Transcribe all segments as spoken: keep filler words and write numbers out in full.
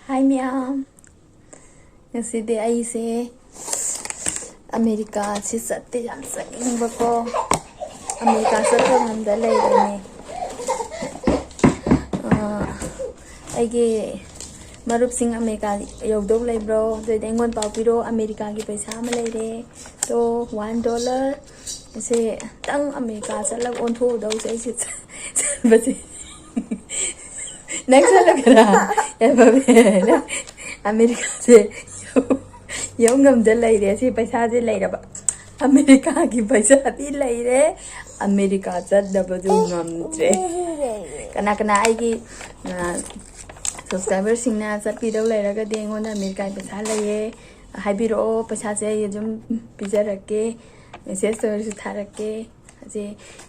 ꯍꯥꯏ ꯃꯌꯥꯝ, ꯉꯁꯤꯗꯤ ꯑꯩꯁꯦ ꯑꯃꯦꯔꯤꯀꯥꯁꯤ ꯆꯠꯇꯤ ꯌꯥꯝ ꯆꯠꯅꯤꯡꯕꯀꯣ, ꯑꯃꯦꯔꯤꯀꯥ ꯆꯠꯄ ꯉꯝꯗ ꯂꯩꯔꯦꯅꯦ꯫ ꯑꯥ, ꯑꯩꯒꯤ ꯃꯔꯨꯞꯁꯤꯡ ꯑꯃꯦꯔꯤꯀꯥ ꯌꯧꯗꯧ ꯂꯩꯕ꯭ꯔꯣ? ꯑꯗꯨꯑꯣꯏꯗꯤ ꯑꯩꯉꯣꯟꯗ ꯄꯥꯎ ꯄꯤꯔꯣ꯫ ꯑꯃꯦꯔꯤꯀꯥꯒꯤ ꯄꯩꯁꯥ ꯑꯃ ꯂꯩꯔꯦ꯫ ꯇꯣ, ꯋꯥꯟ ꯗꯣꯂꯔ꯫ ꯑꯁꯦ ꯇꯪ ꯑꯃꯦꯔꯤꯀꯥ ꯆꯠꯂꯒ ꯑꯣꯟꯊꯣꯛꯎꯗꯧꯁꯦ ꯑꯩꯁꯦ ꯆꯠꯄꯁꯦ꯫ ꯅꯪ ꯆꯠꯂꯒꯔꯥ? ꯌꯥꯏꯐꯕꯤ, ꯅꯪ ꯑꯃꯦꯔꯤꯀꯥꯁꯦ ꯌꯧ-, ꯌꯧ ꯉꯝꯗ ꯂꯩꯔꯦ꯫ ꯁꯤ ꯄꯩꯁꯥꯁꯦ ꯂꯩꯔꯕ꯫ ꯑꯃꯦꯔꯤꯀꯥꯒꯤ ꯄꯩꯁꯥꯗꯤ ꯂꯩꯔꯦ꯫ ꯑꯃꯦꯔꯤꯀꯥ ꯆꯠꯅꯕꯗꯨ ꯉꯝꯗ꯭ꯔꯦ꯫ ꯀꯅꯥ ꯀꯅꯥ ꯑꯩꯒꯤ, ꯑ, ꯁꯕꯁꯀ꯭ꯔꯥꯏꯕꯔꯁꯤꯡꯅ ꯆꯠꯄꯤꯗꯧ ꯂꯩꯔꯒꯗꯤ ꯑꯩꯉꯣꯟꯗ ꯑꯃꯦꯔꯤꯀꯥꯒꯤ ꯄꯩꯁꯥ ꯂꯩꯌꯦ ꯍꯥꯏꯕꯤꯔꯛꯑꯣ꯫ ꯄꯩꯁꯥꯁꯦ ꯑꯩ ꯑꯗꯨꯝ ꯄꯤꯖꯔꯛꯀꯦ, ꯃꯦꯁꯦꯖꯇ ꯑꯣꯏꯔꯁꯨ ꯊꯥꯔꯛꯀꯦ꯫ ꯑꯁꯤ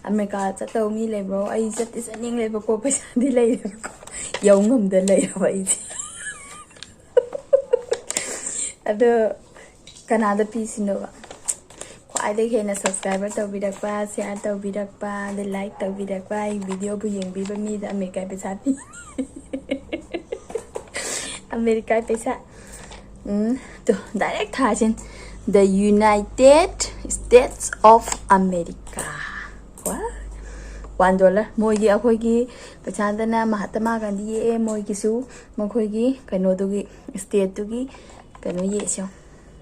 ꯑꯃꯦꯔꯤꯀꯥ ꯆꯠꯇꯧ ꯃꯤ ꯂꯩꯕ꯭ꯔꯣ? ꯑꯩ ꯆꯠꯇꯤ ꯆꯠꯅꯤꯡꯂꯦꯕꯀꯣ, ꯄꯩꯁꯥꯗꯤ ꯂꯩꯔꯦꯕꯀꯣ, ꯌꯧ ꯉꯝꯗ ꯂꯩꯔꯕ ꯑꯩꯁꯦ꯫ ꯑꯗꯣ ꯀꯅꯥꯗ ꯄꯤꯁꯤꯅꯣꯕ? ꯈ꯭ꯋꯥꯏꯗꯒꯤ ꯍꯦꯟꯅ ꯁꯕꯁꯀ꯭ꯔꯥꯏꯕꯔ ꯇꯧꯕꯤꯔꯛꯄ, ꯁꯤꯌꯥꯔ ꯇꯧꯕꯤꯔꯛꯄ, ꯑꯗꯩ ꯂꯥꯏꯛ ꯇꯧꯕꯤꯔꯛꯄ, ꯑꯩ ꯚꯤꯗꯤꯑꯣꯕꯨ ꯌꯦꯡꯕꯤꯕ ꯃꯤꯗ ꯑꯃꯦꯔꯤꯀꯥ ꯄꯩꯁꯥ ꯄꯤ꯫ ꯑꯃꯦꯔꯤꯀꯥ ꯄꯩꯁꯥ꯫ ꯎꯝ, ꯇꯨ, ꯗꯥꯏꯔꯦꯛ ꯊꯥꯁꯤꯟ꯫ The United States of America꯫ ꯋꯥ? One dollar. ꯃꯣꯏꯒꯤ, ꯑꯩꯈꯣꯏꯒꯤ ꯄꯩꯁꯥꯗꯅ ꯃꯍꯥꯇꯃꯥ ꯒꯥꯟꯙꯤ ꯌꯦꯛꯑꯦ, ꯃꯣꯏꯒꯤꯁꯨ ꯃꯈꯣꯏꯒꯤ ꯀꯩꯅꯣꯗꯨꯒꯤ, ꯁ꯭ꯇꯦꯠꯇꯨꯒꯤ ꯀꯩꯅꯣ ꯌꯦꯛꯏꯁꯦ ꯌꯦꯡꯉꯣ꯫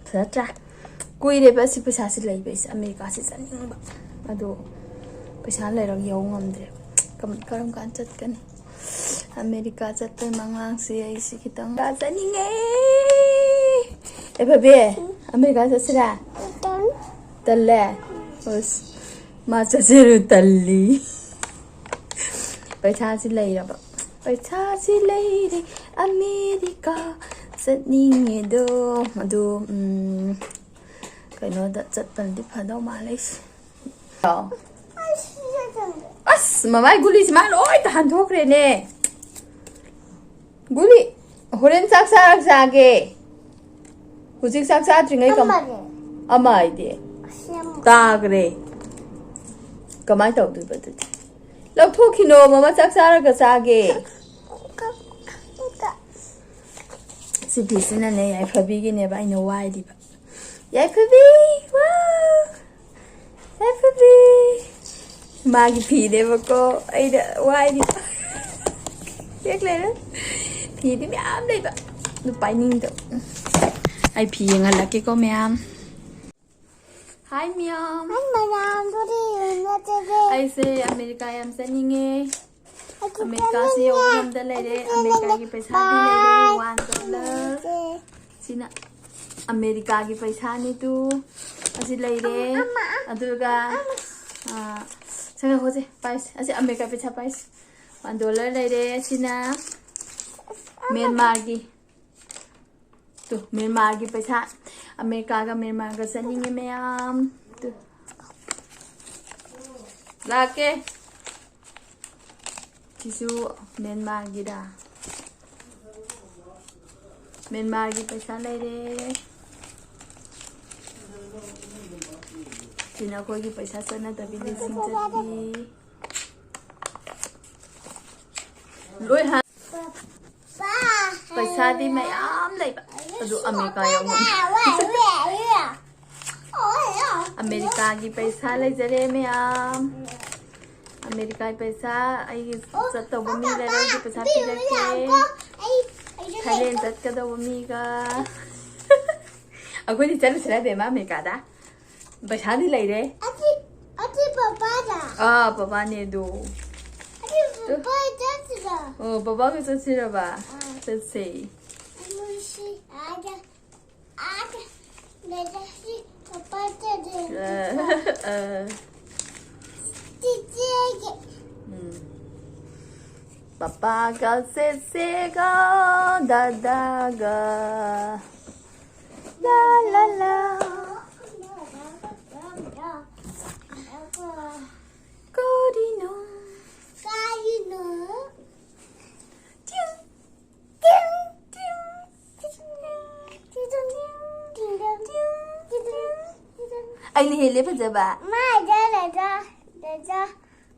ꯐꯖꯗ꯭ꯔꯥ? ꯀꯨꯏꯔꯦꯕ ꯑꯁꯤ ꯄꯩꯁꯥꯁꯤ ꯂꯩꯕ ꯑꯩꯁꯦ, ꯑꯃꯦꯔꯤꯀꯥꯁꯤ ꯆꯠꯅꯤꯡꯕ꯫ ꯑꯗꯣ ꯄꯩꯁꯥ ꯂꯩꯔꯒ ꯌꯧ ꯉꯝꯗ꯭ꯔꯦ꯫ ꯀꯝ-, ꯀꯔꯝ ꯀꯥꯟ ꯆꯠꯀꯅꯤ? ꯑꯃꯦꯔꯤꯀꯥ ꯆꯠꯄꯩ ꯃꯪꯂꯥꯟꯁꯦ ꯑꯩꯁꯦ ꯈꯤꯇꯪ ꯆꯠꯅꯤꯡꯉꯦ꯫ ꯑꯦ ꯐꯕꯤ, ꯑꯃꯦꯔꯤꯀꯥ ꯆꯠꯁꯤꯔꯥ? ꯇꯜꯂꯦ? ꯑꯁ, ꯃꯥ ꯆꯠꯆꯔꯨ ꯇꯜꯂꯤ꯫ ꯄꯩꯁꯥꯁꯤ ꯂꯩꯔꯕ? ꯄꯩꯁꯥꯁꯤ ꯂꯩꯔꯦ, ꯑꯃꯦꯔꯤꯀꯥ ꯆꯠꯅꯤꯡꯉꯦꯗꯣ꯫ ꯑꯗꯨ, ꯎꯝ, ꯀꯩꯅꯣꯗ ꯆꯠꯄꯅꯗꯤ ꯐꯗꯧ ꯃꯥꯜꯂꯦ ꯑꯩꯁꯦ꯫ ꯑꯁ, ꯃꯃꯥꯏ ꯒꯨꯂꯤꯁꯤ ꯃꯥ ꯂꯣꯏ ꯇꯥꯍꯟꯊꯣꯛꯈ꯭ꯔꯦꯅꯦ꯫ ꯒꯨꯂꯤ, ꯍꯣꯔꯦꯟ ꯆꯥꯛ ꯆꯥꯔꯒ ꯆꯥꯒꯦ꯫ ꯍꯧꯖꯤꯛ ꯆꯥꯛ ꯆꯥꯗ꯭ꯔꯤꯉꯩ ꯀꯝ-, ꯑꯃꯅꯦ꯫ ꯑꯃ ꯍꯥꯏꯗꯤ? ꯑꯁꯤ ꯑꯃ꯫ ꯇꯥꯈ꯭ꯔꯦ꯫ ꯀꯃꯥꯏꯅ ꯇꯧꯗꯣꯏꯕ ꯑꯗꯨꯗꯤ? ꯂꯧꯊꯣꯛꯈꯤꯅꯣ, ꯃꯃꯥ ꯆꯥꯛ ꯆꯥꯔꯒ ꯆꯥꯒꯦ꯫ ꯀ-, ꯀ-, ꯀ-, ꯐꯤꯁꯤꯅꯅꯦ, ꯌꯥꯏꯐꯕꯤꯒꯤꯅꯦꯕ ꯑꯩꯅ ꯋꯥꯏꯔꯤꯕ꯫ ꯌꯥꯏꯐꯕꯤ! ꯋꯥ! ꯌꯥꯏꯐꯕꯤ! ꯃꯥꯒꯤ ꯐꯤꯅꯦꯕꯀꯣ, ꯑꯩꯅ ꯋꯥꯏꯔꯤꯕ꯫ ꯍꯦꯛ ꯂꯩꯔꯦ꯫ ꯐꯤꯗꯤ ꯃꯌꯥꯝ ꯂꯩꯕ꯫ ꯑꯗꯨ ꯄꯥꯏꯅꯤꯡꯗꯕ꯫ ꯑꯩ ꯐꯤ ꯌꯦꯡꯍꯜꯂꯛꯀꯦꯀꯣ, ꯃꯌꯥꯝ꯫ ꯍꯥꯏ, ꯃꯌꯥꯝ꯫ ꯍꯥꯏ, ꯃꯌꯥꯝ꯫ ꯑꯗꯨꯗꯤ ꯅꯠꯇ꯭ꯔꯗꯤ ꯑꯩꯁꯦ ꯑꯃꯦꯔꯤꯀꯥ ꯌꯥꯝ ꯆꯠꯅꯤꯡꯉꯦ꯫ ꯑꯩꯁꯨ ꯑꯃꯦꯔꯤꯀꯥꯁꯤ ꯆꯠꯅꯤꯡꯉꯦ꯫ ꯌꯧꯕ ꯉꯝꯗ ꯂꯩꯔꯦ꯫ ꯑꯗꯨꯗꯤ ꯑꯃꯦꯔꯤꯀꯥꯒꯤ ꯄꯩꯁꯥꯗꯤ ꯂꯩꯔꯦ꯫ Bye꯫ One dollar꯫ ꯁꯤꯅ ꯑꯃꯦꯔꯤꯀꯥꯒꯤ ꯄꯩꯁꯥꯅꯤ ꯇꯨ꯫ ꯑꯁꯤ ꯂꯩꯔꯦ꯫ ꯑꯃ, ꯑꯃ, ꯑꯗꯨꯒ, ꯑꯃ꯫ ꯑꯥ, ꯁꯦ, ꯉꯥꯏꯈꯣꯁꯦ, ꯄꯥꯏꯁꯦ꯫ ꯑꯁꯤ ꯑꯃꯦꯔꯤꯀꯥ ꯄꯩꯁꯥ ꯄꯥꯏꯁꯦ꯫ One dollar ꯂꯩꯔꯦ꯫ ꯁꯤꯅ ꯑꯃ꯫ ꯃ꯭ꯌꯥꯟꯃꯥꯔꯒꯤ꯫ ꯇꯨ, ꯃ꯭ꯌꯥꯟꯃꯥꯔꯒꯤ ꯄꯩꯁꯥ꯫ ꯑꯃꯦꯔꯤꯀꯥꯒ ꯃ꯭ꯌꯥꯟꯃꯥꯔꯒ ꯆꯠꯅꯤꯡꯉꯦ ꯃꯌꯥꯝ꯫ ꯇꯨ꯫ ꯂꯥꯛꯀꯦ꯫ ꯁꯤꯁꯨ ꯃ꯭ꯌꯥꯟꯃꯥꯔꯒꯤꯔꯥ? ꯃ꯭ꯌꯥꯟꯃꯥꯔꯒꯤ ꯄꯩꯁꯥ ꯂꯩꯔꯦ꯫ ꯁꯤꯅ ꯑꯩꯈꯣꯏꯒꯤ ꯄꯩꯁꯥ ꯆꯠꯅꯗꯕꯤ ꯂꯤꯁꯤꯡ ꯆꯠꯄꯤ꯫ ꯂꯣꯏ ꯍꯥ-, ꯄꯩꯁꯥꯗꯤ ꯃꯌꯥꯝ ꯂꯩꯕ, ꯑꯗꯨ ꯑꯃꯦꯔꯤꯀꯥ ꯌꯧꯉꯝ-, ꯑꯃꯦꯔꯤꯀꯥꯒꯤ ꯄꯩꯁꯥ ꯂꯩꯖꯔꯦ ꯃꯌꯥꯝ꯫ ꯑꯃꯦꯔꯤꯀꯥꯒꯤ ꯄꯩꯁꯥ, ꯑꯩꯒꯤ ꯆꯠꯇꯧꯕ ꯃꯤ ꯂꯩꯔꯗꯤ ꯄꯩꯁꯥ ꯄꯤꯔꯛꯀꯦ꯫ ꯊꯥꯏꯂꯦꯟ ꯆꯠꯀꯗꯧꯕ ꯃꯤꯒ꯫ ꯑꯩꯈꯣꯏꯗꯤ ꯆꯠꯂꯨꯁꯤꯔ ꯕꯦꯝꯃ ꯑꯃꯦꯔꯤꯀꯥꯗ? ꯄꯩꯁꯥꯗꯤ ꯂꯩꯔꯦ꯫ ꯑꯁꯤ, ꯑꯁꯤ ꯄꯄꯥꯗ꯫ ꯑꯥ, ꯄꯄꯥꯅꯦ ꯑꯗꯣ꯫ ꯑꯁꯤ ꯄꯄꯥ ꯆꯠꯁꯤꯔ? ꯑꯣ, ꯄꯄꯥꯒ ꯆꯠꯁꯤꯔꯕ? ꯑꯥ꯫ ꯆꯠꯁꯦ꯫ ꯑꯃꯨꯁꯤ ꯑꯥꯗ, ꯑꯥꯗ ꯂꯩꯔꯁꯤ ꯄꯄꯥ ꯆꯠꯁꯦ꯫ ꯑꯥ, ꯑꯥ꯫ ꯆꯤꯆꯦꯒꯤ꯫ ꯎꯝ꯫ ꯄꯄꯥꯒ ꯆꯦꯆꯦꯒ ꯗꯗꯥꯒ꯫ ꯂꯥ, ꯂꯥ, ꯂꯥ꯫ ꯀꯔꯤꯅꯣ? ꯀꯔꯤꯅꯣ? ꯇꯤꯡ, ꯇꯤꯡ, ꯇꯤꯡ, ꯇꯤꯡ, ꯇꯤꯡ, ꯇꯤꯡ, ꯇꯤꯡ, ꯇꯤꯡ꯫ ꯑꯩꯅ ꯍꯦꯜꯂꯦ ꯐꯖꯕ꯫ ꯃꯥꯏꯗ ꯂꯩꯖ, ꯂꯩꯖ꯫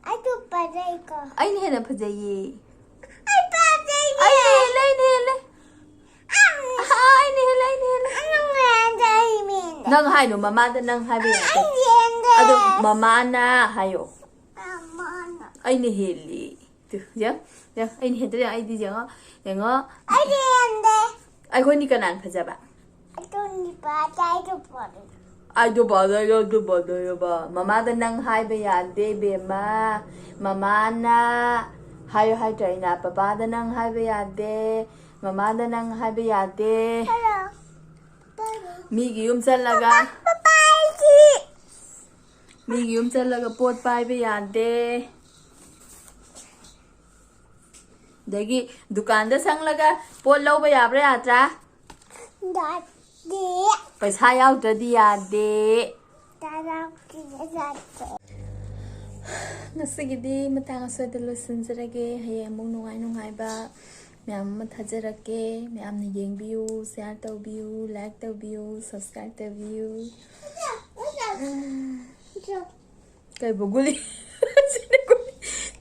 ꯑꯩꯁꯨ ꯐꯖꯩꯀꯣ꯫ ꯑꯩꯅ ꯍꯦꯟꯅ ꯐꯖꯩꯌꯦ꯫ ꯑꯩ ꯐꯖꯩꯌꯦ꯫ ꯑꯩꯅ ꯍꯦꯜꯂꯦ, ꯑꯩꯅ ꯍꯦꯜꯂꯦ꯫ ꯑꯩ ꯅꯪ ꯍꯥꯏꯅꯣ, ꯃꯃꯥꯗ ꯅꯪ ꯍꯥꯏꯕ ꯌꯥꯗꯦ꯫ ꯑꯗꯣ ꯃꯃꯥꯅ ꯍꯥꯏꯌꯣ꯫ ꯑꯩꯅ ꯍꯦꯜꯂꯤ꯫ ꯇꯨ, ꯌꯦꯡ, ꯌꯦꯡ, ꯑꯩꯅ ꯍꯦꯟꯗ꯭ꯔ ꯌꯦꯡ, ꯑꯩꯗꯤ ꯌꯦꯡꯉꯣ, ꯌꯦꯡꯉꯣ꯫ ꯑꯩꯈꯣꯏꯅꯤ ꯀꯅꯥꯅ ꯐꯖꯕ? ꯑꯩꯗꯣ ꯄꯥꯗꯣꯏꯔꯕ? ꯃꯃꯥꯗ ꯅꯪ ꯍꯥꯏꯕ ꯌꯥꯗꯦ, ꯏꯕꯦꯝꯃ꯫ ꯃꯃꯥꯅ ꯍꯥꯏꯌꯨ ꯍꯥꯏꯗ꯭ꯔꯥ ꯑꯩꯅ? ꯄꯄꯥꯗ ꯅꯪ ꯍꯥꯏꯕ ꯌꯥꯗꯦ, ꯃꯃꯥꯗ ꯅꯪ ꯍꯥꯏꯕ ꯌꯥꯗꯦ꯫ ꯃꯤꯒꯤ ꯌꯨꯝ ꯆꯠꯂꯒ, ꯃꯤꯒꯤ ꯌꯨꯝ ꯆꯠꯂꯒ ꯄꯣꯠ ꯄꯥꯏꯕ ꯌꯥꯗꯦ꯫ ꯑꯗꯒꯤ ꯗꯨꯀꯥꯟꯗ ꯁꯪꯂꯒ ꯄꯣꯠ ꯂꯧꯕ ꯌꯥꯕ꯭ꯔꯥ, ꯌꯥꯗ꯭ꯔꯥ? ꯌꯥꯗꯦ꯫ ꯄꯩꯁꯥ ꯌꯥꯎꯗ꯭ꯔꯗꯤ ꯌꯥꯗꯦ꯫ ꯄꯩꯁꯥ ꯌꯥꯎꯗ꯭ꯔꯗꯤ ꯌꯥꯗꯦ꯫ ꯉꯁꯤꯒꯤꯗꯤ ꯃꯇꯥꯡ ꯑꯁ꯭ꯋꯥꯏꯗ ꯂꯣꯏꯁꯤꯟꯖꯔꯒꯦ꯫ ꯍꯌꯦꯡ ꯑꯃꯨꯛ ꯅꯨꯡꯉꯥꯏ ꯅꯨꯡꯉꯥꯏꯕ ꯃꯌꯥꯝ ꯑꯃ ꯊꯥꯖꯔꯛꯀꯦ꯫ ꯃꯌꯥꯝꯅ ꯌꯦꯡꯕꯤꯌꯨ, share ꯇꯧꯕꯤꯌꯨ, like ꯇꯧꯕꯤꯌꯨ, subscribe ꯇꯧꯕꯤꯌꯨ꯫ ꯀꯩꯕꯨ ꯒꯨꯂꯤ? ꯑꯁꯤꯅ ꯒꯨꯂꯤ,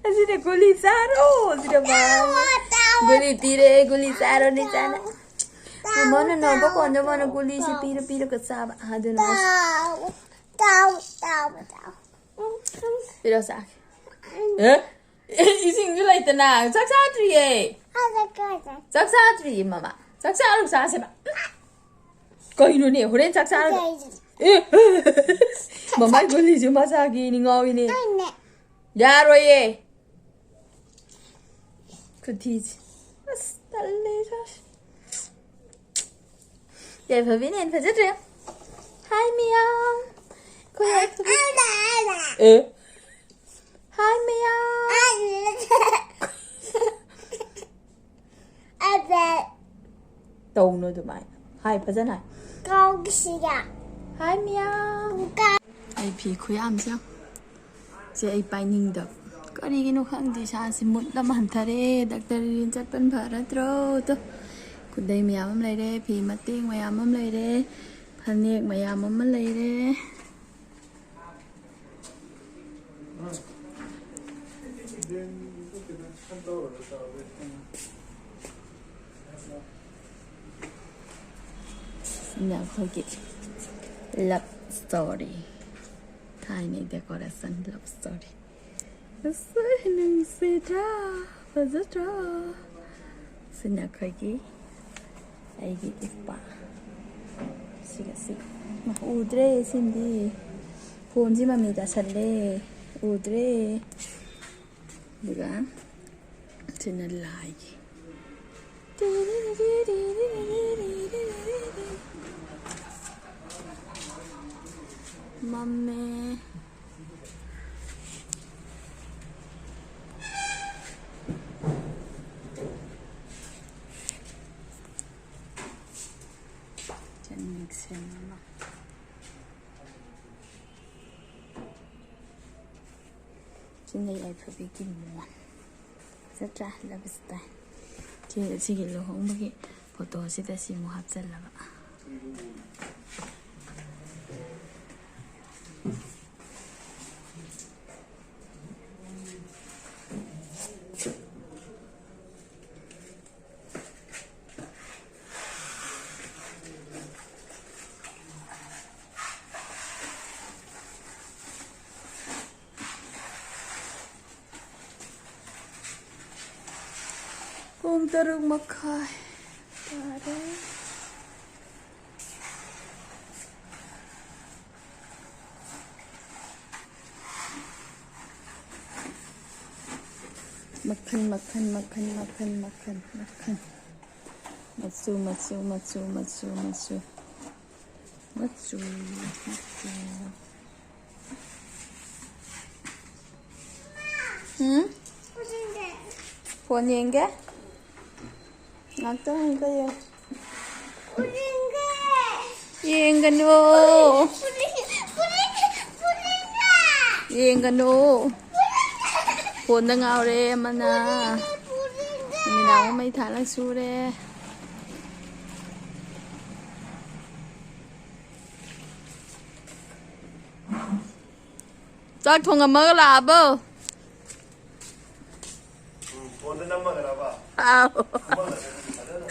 ꯑꯁꯤꯅ ꯒꯨꯂꯤ ꯆꯥꯔꯣ꯫ ꯑꯁꯤꯅ ꯃꯥ ꯒꯨꯂꯤ ꯄꯤꯔꯦ, ꯒꯨꯂꯤ ꯆꯥꯔꯣ, ꯅꯤꯆꯥꯅ꯫ ꯃꯃꯥꯅ ꯅꯥꯕ ꯀꯥꯟꯗ ꯃꯥꯅ ꯒꯨꯂꯤꯁꯤ ꯄꯤꯔ ꯄꯤꯔꯒ ꯆꯥꯕ꯫ ꯑꯗꯨꯅ ꯃꯥꯁꯤ ꯄꯤꯔꯣ ꯆꯥꯒꯦ꯫ ꯑꯦ? ꯏꯁꯤꯡꯁꯨ ꯂꯩꯇꯅ ꯆꯥꯛ ꯆꯥꯗ꯭ꯔꯤꯌꯦ꯫ ꯆꯥꯛ ꯆꯥꯗ꯭ꯔꯤꯌꯦ ꯃꯃꯥ꯫ ꯆꯥꯛ ꯆꯥꯔꯨ ꯆꯥꯁꯦꯕ꯫ ꯀꯩꯅꯣꯅꯦ, ꯍꯣꯔꯦꯟ ꯆꯥꯛ ꯆꯥꯔꯒ꯫ ꯑꯦ! ꯃꯃꯥꯏ ꯒꯨꯂꯤꯁꯦ ꯃꯥ ꯆꯥꯒꯦꯅꯤ ꯉꯥꯎꯔꯤꯅꯦ꯫ ꯌꯥꯔꯣꯏꯌꯦ꯫ ꯈꯨꯊꯤꯁꯦ꯫ ꯑꯁ, ꯇꯜꯂꯦ ꯏꯁꯥꯁꯦ꯫ ꯌꯥꯏꯐꯕꯤꯅ ꯍꯦꯟꯅ ꯐꯖꯗ꯭ꯔꯦ꯫ ꯍꯥꯏ ꯃꯌꯥꯝ꯫ ꯑꯩꯈꯣꯏ ꯌꯥꯏꯐꯕꯤ꯫ ꯑꯦ? ꯍꯥꯏ ꯃꯌꯥꯝ꯫ ꯇꯧꯅꯨ ꯑꯗꯨꯃꯥꯏꯅ꯫ ꯍꯥꯏ, ꯐꯖꯅ ꯍꯥꯏ꯫ ꯀꯥꯎꯒꯤꯁꯤꯔ꯫ ꯍꯥꯏ ꯃꯌꯥꯝ꯫ ꯑꯩ ꯐꯤ ꯈꯨꯌꯥꯝꯁꯦ ꯌꯦꯡꯉꯨ꯫ ꯁꯦ ꯑꯩ ꯄꯥꯏꯅꯤꯡꯗꯕ꯫ ꯀꯔꯤꯒꯤꯅꯣ ꯈꯪꯗꯦ, ꯏꯁꯥꯁꯦ ꯃꯨꯠ ꯑꯃ ꯍꯟꯊꯔꯦ꯫ ꯗꯥꯛꯇꯔ ꯏꯔꯦꯟ ꯆꯠꯄꯅ ꯐꯔꯗ꯭ꯔꯣ? ꯇꯣ, ꯈꯨꯗꯩ ꯃꯌꯥꯝ ꯑꯃ ꯂꯩꯔꯦ, ꯐꯤ ꯃꯇꯦꯛ ꯃꯌꯥꯝ ꯑꯃ ꯂꯩꯔꯦ, ꯐꯅꯦꯛ ꯃꯌꯥꯝ ꯑꯃ ꯂꯩꯔꯦ꯫ ꯁꯤꯅ ꯑꯩꯈꯣꯏꯒꯤ Love story. ꯊꯥꯏꯅꯩ decoration love story. ꯑꯁ, ꯅꯨꯡꯁꯤꯗ꯭ꯔꯥ? ꯐꯖꯗ꯭ꯔꯥ? ꯁꯤꯅ ꯑꯩꯈꯣꯏꯒꯤ, ꯑꯩꯒꯤ ꯏꯄꯥ꯫ ꯁꯤꯒ ꯁꯤ꯫ ꯃꯥ ꯎꯗ꯭ꯔꯦ ꯁꯤꯃꯗꯤ꯫ ꯐꯣꯟꯁꯤ ꯃꯃꯤ ꯇꯥꯁꯜꯂꯦ꯫ ꯎꯗ꯭ꯔꯦ꯫ ꯑꯗꯨꯒ ꯁꯤꯅ ꯂꯥꯏꯒꯤ꯫ ꯃꯝꯃꯦ꯫ ꯆꯟꯅꯤꯡ ꯁꯦꯝ ꯑꯃ꯫ ꯁꯤꯅ ꯌꯥꯏꯐꯕꯤꯒꯤ ꯃꯣꯟ꯫ ꯐꯖꯗ꯭ꯔꯥ? Love style꯫ ꯁꯤ, ꯁꯤꯒꯤ ꯂꯨꯍꯣꯡꯕꯒꯤ photoꯁꯤꯗ ꯁꯤꯃꯨꯛ ꯍꯥꯞꯆꯜꯂꯕ꯫ ꯄꯨꯡ ꯇꯔꯨꯛ ꯃꯈꯥꯏ ꯇꯥꯔꯦ꯫ ꯃꯈꯜ, ꯃꯈꯜ, ꯃꯈꯜ, ꯃꯈꯜ, ꯃꯈꯜ, ꯃꯈꯜ꯫ ꯃꯆꯨ, ꯃꯆꯨ, ꯃꯆꯨ, ꯃꯆꯨ, ꯃꯆꯨ꯫ ꯃꯆꯨ, ꯃꯆꯨ꯫ ꯎꯝ? ꯐꯣꯟ ꯌꯦꯡꯒꯦ? ꯉꯥꯛꯇꯪ ꯑꯃꯨꯛꯀ ꯌꯦꯡ-, ꯌꯦꯡꯒꯅꯨ꯫ ꯌꯦꯡꯒꯅꯨ꯫ ꯐꯣꯟꯗ ꯉꯥꯎꯔꯦ ꯑꯃꯅ꯫ ꯅꯨꯃꯤꯗꯥꯡ ꯑꯃ ꯃꯩ ꯊꯥꯜꯂ ꯁꯨꯔꯦ꯫ ꯆꯥꯛ ꯊꯣꯡꯉꯝꯃꯒ ꯂꯥꯛꯑꯕꯣ? ꯎꯝ, ꯐꯣꯟꯗ ꯅꯝꯃꯒꯔꯕ? ꯑꯥꯎ꯫ ꯅꯝꯃꯒ ꯐꯖꯅ꯫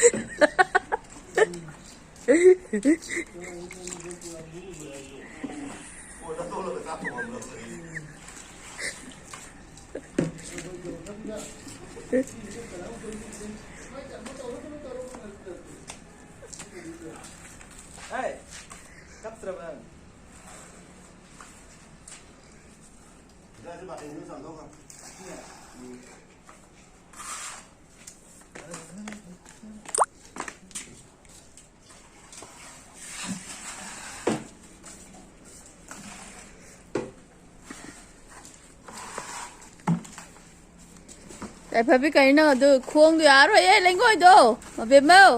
ꯌꯥꯏꯐꯕꯤ, ꯀꯩꯅꯣ ꯑꯗꯨ ꯈꯣꯡꯗꯣ ꯌꯥꯔꯣꯏꯌꯦ, ꯂꯦꯡꯒꯣꯏꯗꯣ꯫ ꯑꯕꯦꯝꯃꯧ,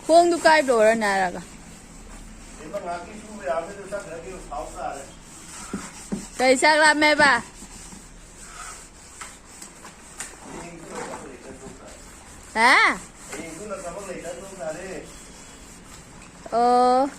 ꯈꯣꯡꯗꯣ ꯀꯥꯏꯕ꯭ꯔꯣꯔꯅꯦ ꯍꯥꯏꯔꯒ꯫ ꯀꯩ ꯆꯥꯛ ꯂꯥꯝꯃꯦꯕ? ꯍꯥ? ꯑꯣ꯫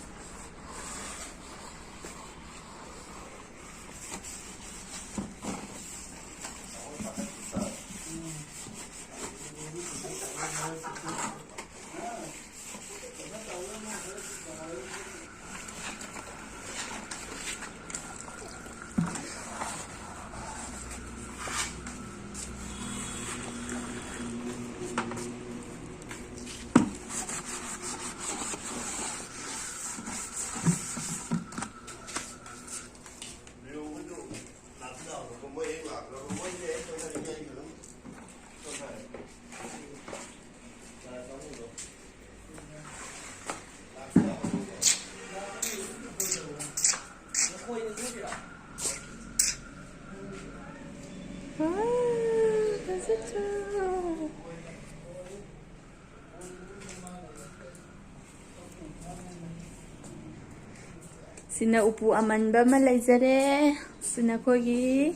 ꯁꯤꯅ ꯎꯄꯨ ꯑꯃꯟꯕ ꯑꯃ ꯂꯩꯖꯔꯦ꯫ ꯁꯤꯅ ꯑꯩꯈꯣꯏꯒꯤ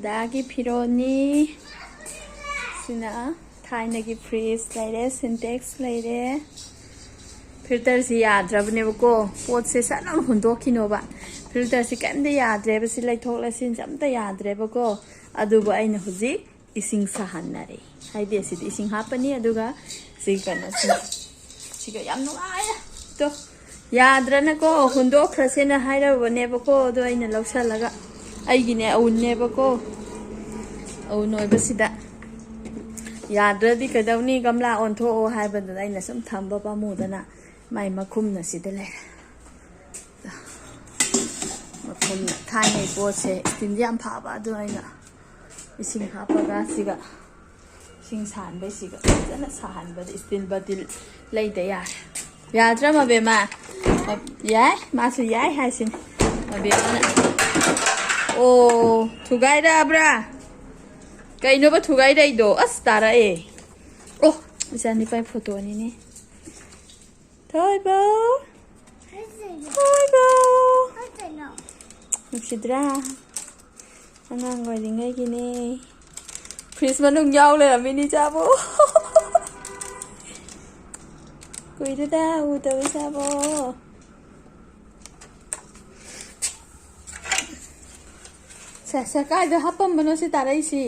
ꯗꯥꯒꯤ ꯐꯤꯔꯣꯜꯅꯤ꯫ ꯁꯤꯅ ꯊꯥꯏꯅꯒꯤ ꯐ꯭ꯔꯤꯖ ꯂꯩꯔꯦ, ꯁꯤꯟꯇꯦꯛꯁ ꯂꯩꯔꯦ꯫ ꯐꯤꯜꯇꯔꯁꯤ ꯌꯥꯗ꯭ꯔꯕꯅꯦꯕꯀꯣ, ꯄꯣꯠꯁꯦ ꯁꯠ ꯂꯥꯎꯅ ꯍꯨꯟꯗꯣꯛꯈꯤꯅꯣꯕ꯫ ꯐꯤꯜꯇꯔꯁꯤ ꯀꯩꯝꯇ ꯌꯥꯗ꯭ꯔꯦꯕ, ꯁꯤ ꯂꯩꯊꯣꯛ ꯂꯩꯁꯤꯟꯁꯦ ꯑꯝꯇ ꯌꯥꯗ꯭ꯔꯦꯕꯀꯣ꯫ ꯑꯗꯨꯕꯨ ꯑꯩꯅ ꯍꯧꯖꯤꯛ ꯏꯁꯤꯡ ꯁꯥꯍꯟꯅꯔꯦ꯫ ꯍꯥꯏꯗꯤ ꯑꯁꯤꯗꯤ ꯏꯁꯤꯡ ꯍꯥꯞꯄꯅꯤ, ꯑꯗꯨꯒ ꯁꯤ ꯀꯩꯅꯣꯁꯤ, ꯁꯤꯒ ꯌꯥꯝ ꯅꯨꯡꯉꯥꯏꯌꯦ꯫ ꯇꯣ, ꯌꯥꯗ꯭ꯔꯅꯀꯣ ꯍꯨꯟꯗꯣꯛꯈ꯭ꯔꯁꯦꯅ ꯍꯥꯏꯔꯕꯅꯦꯕꯀꯣ, ꯑꯗꯣ ꯑꯩꯅ ꯂꯧꯁꯜꯂꯒ, ꯑꯩꯒꯤꯅꯦ ꯑꯎꯟꯅꯦꯕꯀꯣ, ꯑꯎꯟ ꯑꯣꯏꯕꯁꯤꯗ ꯌꯥꯗ꯭ꯔꯗꯤ ꯀꯩꯗꯧꯅꯤ, ꯒꯝꯂꯥ ꯑꯣꯟꯊꯣꯛꯑꯣ ꯍꯥꯏꯕꯗꯨꯗ ꯑꯩꯅ ꯁꯨꯝ ꯊꯝꯕ ꯄꯥꯝꯃꯨꯗꯅ ꯃꯥꯏ ꯃꯈꯨꯝꯅ ꯁꯤꯗ ꯂꯩꯔꯦ꯫ ꯃꯈꯨꯝꯅ ꯊꯥꯏꯅꯩ ꯄꯣꯠꯁꯦ ꯏꯁꯇꯤꯜꯗꯤ ꯌꯥꯝ ꯐꯕ, ꯑꯗꯨ ꯑꯩꯅ ꯏꯁꯤꯡ ꯍꯥꯞꯄꯒ ꯁꯤꯒ ꯏꯁꯤꯡ ꯁꯥꯍꯟꯕꯩꯁꯤꯒ ꯐꯖꯅ ꯁꯥꯍꯟꯕꯗ ꯏꯁꯇꯤꯜ ꯕꯇꯤꯜ ꯂꯩꯗ ꯌꯥꯔꯦ꯫ ꯌꯥꯗ꯭ꯔꯥ ꯃꯕꯦꯝꯃ? ꯌꯥꯏ, ꯃꯥꯁꯨ ꯌꯥꯏ ꯍꯥꯏꯁꯤꯅꯤ ꯃꯕꯦꯝꯃꯅ꯫ ꯑꯣ, ꯊꯨꯒꯥꯏꯔꯛꯑꯕ꯭ꯔꯥ? ꯀꯩꯅꯣꯕ ꯊꯨꯒꯥꯏꯔꯛꯏꯗꯣ? ꯑꯁ, ꯇꯥꯔꯛꯑꯦ꯫ ꯑꯣ, ꯏꯆꯥ ꯅꯤꯄꯥꯒꯤ ꯐꯣꯇꯣꯅꯤꯅꯦ꯫ ꯊꯣꯏꯕ꯫ ꯊꯣꯏꯕ꯫ ꯅꯨꯡꯁꯤꯗ꯭ꯔꯥ? ꯑꯉꯥꯡ ꯑꯣꯏꯔꯤꯉꯩꯒꯤꯅꯦ꯫ ꯐ꯭ꯔꯤꯖ ꯃꯅꯨꯡ ꯌꯥꯎ ꯂꯩꯔꯝꯃꯤꯅꯤ ꯏꯆꯥꯕꯨ꯫ ꯀꯨꯏꯔꯦꯗ ꯎꯗꯕ ꯏꯆꯥꯕꯨ꯫ ꯁꯦ, ꯁꯦ, ꯀꯥꯏꯗ ꯍꯥꯞꯄꯝꯕꯅꯣ ꯁꯤ ꯇꯥꯔꯛꯏꯁꯤ?